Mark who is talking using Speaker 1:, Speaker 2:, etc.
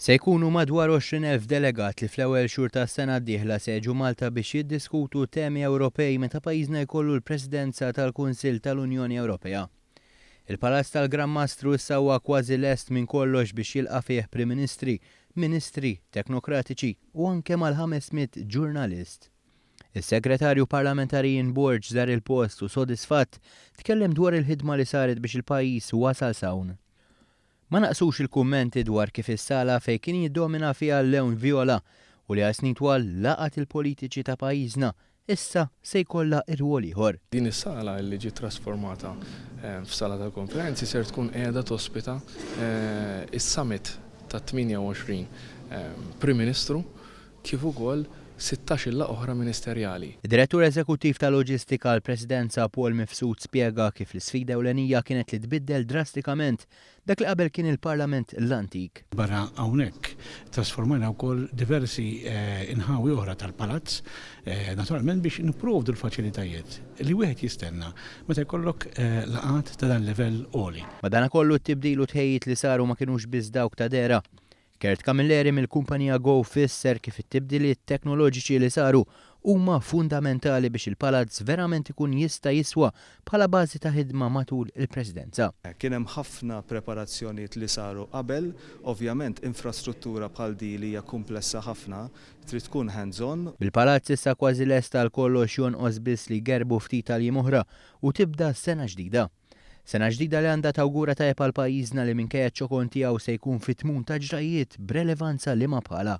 Speaker 1: Se jkunu madwar 20,000 delegat li fl-ewwel xhur tas-sena d-dieħla se jiġu Malta biex jiddiskutu temi Ewropej meta pajjiżna jkollu l-Presidenza tal-Kunsill tal-Unjoni Ewropea. Il-Palazz tal-Gran Mastru issa huwa kważi lest minn kollox biex jilqa' fih Prim Ministri, Ministri, teknokratiċi u anke mal-500 ġurnalist. Is-Segretarju Parlamentari Ian Borg żar il-post u sodisfatt tkellem dwar il-ħidma li saret biex il-pajjiż wasal s'hawn. Ma naqsux il-kummenti dwar kif is-sala fejn kien jiddomina fiha l-lewn vjola u li għal snin twal laqgħet il-politiċi ta' pajjiżna, issa se jkollha irwol ieħor.
Speaker 2: Din is-sala li ġiet trasformata f'sala tal-konferenzi ser tkun qiegħda tospita s-summit tat-28 Prim Ministru kif ukoll sittax-il laqgħa oħra ministerjali.
Speaker 1: Id-Direttur Eżekuttiv ta' Loġistika għall-Presidenza Paul Mifsud spjega kif l-isfida ewlenija kienet li tbiddel drastikament dak li qabel kien il-Parlament l-antik.
Speaker 3: Barra hawnhekk trasformajna wkoll diversi inħawi oħra tal-Palazz, naturalment biex nipprovdu l-faċilitajiet li wieħed jistenna meta jkollok laqgħat ta' dan il-livell għoli.
Speaker 1: Madanakollu t-tibdil u t-tħejjijiet li saru ma kinux biss dawk ta' dehra. Kurt Camilleri mill-kumpanija Go fisser kif it-tibdiliet teknoloġiċi li saru huma fundamentali biex il-Palazz verament ikun jista' jiswa bħala bażi ta' ħidma matul il-Presidenza.
Speaker 4: Kien hemm ħafna preparazzjonijiet li saru qabel. Ovvjament infrastruttura bħal di li hija kumplessa ħafna trid tkun hands on.
Speaker 1: Bil-Palazz issa kważi lest għal kollox jonqos biss li jgerrbu ftit tal-jiem oħra u tibda sena ġdida. Sena ġdida li għandha tawgura tajjeb għal pajjiżna li minkejja ċ-ċokon tiegħu se jkun fit-tmun ta' ġrajjiet b'relevanza liema bħalha.